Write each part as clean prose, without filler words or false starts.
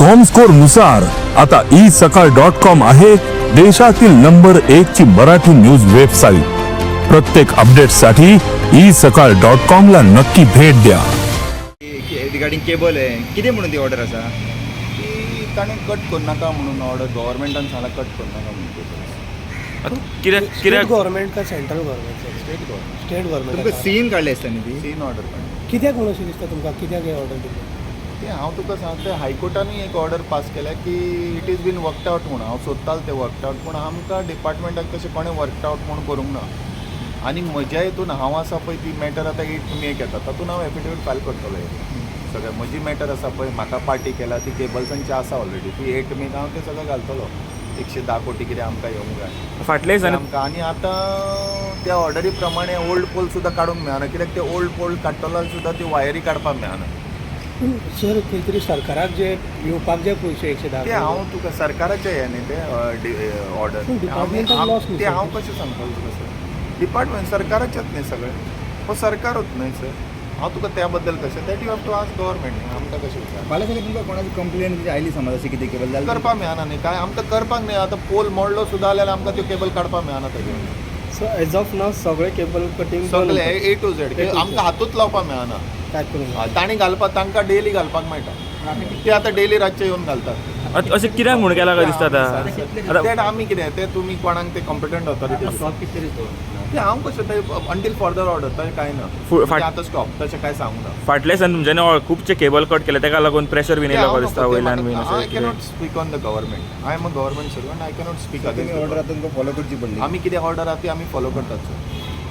Comscore नुसार आता E सकाळ डॉट कॉम आहे देशातील नंबर एक ची मराठी न्यूज वेबसाईट. प्रत्येक अपडेटसाठी ई सकाळ डॉट कॉम ला नक्की भेट द्या. रिगार्डिंग केबल आहे, कितें म्हणून ती ऑर्डर आसा? ती ताणें कट करनाका म्हणून ऑर्डर, गव्हर्मेंटान सांगला कट करनाका म्हणून केबल्स. कित्याक? स्टेट कित्याक? गव्हर्मेंट काय central government? State government. State तुमकां गव्हर्मेंट. सीन काडले आसता न्ही ती? सीन ऑर्डर काडली. कित्याक म्हणून अशें दिसता तुमकां, कित्याक हे ऑर्डर दिली? ते हांव तुका सांगता, हायकोर्टानूय एक ऑर्डर पास केल्या की it is been worked out म्हणून. हांव सोदतालो ते वर्कड आवट, पूण आमकां डिपार्टमेंटाक तशें कोणें वर्कड आवट म्हूण करूंक ना. आनी म्हज्या हितून हांव आसा पळय, ती मॅटर आतां 8 मेक येता, तातूंत हांव एफिडेवीट फायल करतलो. हे सगळें म्हजी मॅटर आसा पळय, म्हाका पार्टी केला, ती केबल्सांची आसा ऑलरेडी. ती 8 मेक हांव तें सगळें घालतलो. 110 कोटी कितें आमकां येवंक जाय. फाटल्या दिसांनी आमकां आनी आतां त्या ऑर्डरी प्रमाणे ओल्ड पोल सुद्दां काडूंक मेळना, कित्याक ते ओल्ड पोल काडटलो जाल्यार सुद्दां ती वायरी काडपाक मेळना. पूण सर, खंय तरी सरकाराक जे येवपाक जे पयशे 110 ते हांव तुका सरकाराचे हे न्ही ते ऑर्डर. पूण डिपार्टमेंटाक लॉस न्ही ते सर? हांव कशें सांगतलो तुका सर? डिपार्टमेंट सरकाराचेच न्ही सगळें, हो सरकारूच न्ही सर. हांव तुका त्या बद्दल कशें, that you have to ask government. आमकां कशें विचार? फाल्यां सगळें तुमकां कोणाची कंप्लेन आयली समज अशी कितें केबल जाल्यार? करपाक मेळना न्ही काय, आमकां करपाक न्ही. आतां पोल मोडलो सुद्दां जाल्यार आमकां त्यो केबल काडपाक मेळना ताजेर. सो एज ऑफ नाव सगळे केबल कटींग? सगळे ए टू झेड, आमकां हातूच लावपाक मेळना. काय करूंक? हय, तांणी घालपाक, तांकां डेली घालपाक मेळटा. ते आतां डेली रातचे येवन घालतात. अशें कित्याक म्हूण केला काय दिसता आतां? ते आमी कितें ते तुमी कोणाक ते कॉम्पिटंट ऑथॉरिटी. स्टॉप कितें तरी तो. ते हांव कशें, ते अंटील फर्दर ऑर्डर तशें कांय ना. आतां स्टॉप तशें कांय सांगू ना. फाटल्या दिसान तुमच्यांनी खुबचे केबल कट केले, ताका लागून प्रेशर बीन येयलो काय दिसता वयल्यान बीन? I अशें कितें? Cannot speak on the government. I am a government servant, I cannot speak. तुमी ऑर्डर आतां तुमकां फॉलो करची पडली. आमी कितें ऑर्डर आहा ती आमी फॉलो करतात सर.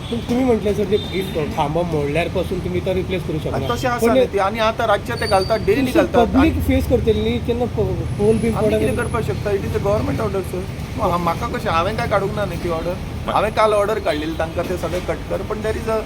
पूण तुमी म्हटलें सर, ते खांबो मोडल्यार पासून तुमी तो रिप्लेस करूं आनी शकना. तशें आसा न्ही ती. आनी आतां रातचे ते घालतात, डेली घालतात. पब्लीक फेस करतली न्ही तेन्ना, पोल बीन आमी कितें पडत. करपाक शकता? It is a government order, sir. म्हाका कशें, हांवें काय काडूंक ना न्ही ती ऑर्डर. हांवें काल ऑर्डर काडलेली तांकां ते सगळे कट कर, पण there is a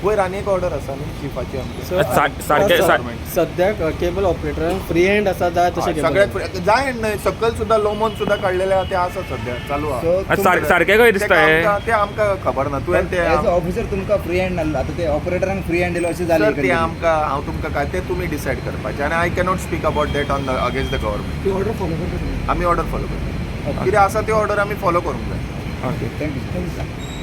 वयर आनी एक ऑर्डर आसा न्ही चिफाची आमच्या. सारकें सद्याक केबल ऑपरेटरांक फ्री हँड आसा, जाय तशें केबल. सगळ्याक जाय न्हय, सकयल सुद्दां लोमोन सुद्दां काडलेले आहा, ते आसा सद्या चालू आहा. सारकें खंय दिसता ते हें? ते आमकां खबर ना. तुवें ते एज अ ऑफिसर तुमकां फ्री हँड नासलो, आतां ते ऑपरेटरांक फ्री हँड दिलो अशें सर, जालें. ते आमकां, हांव तुमकां काय, ते तुमी डिसायड करपाचें आनी I cannot speak about that on the against the government. ती ऑर्डर फॉलो करता. आमी ऑर्डर फॉलो करता, कितें आसा ती ऑर्डर आमी फॉलो करूंक जाय. Okay. Thank you.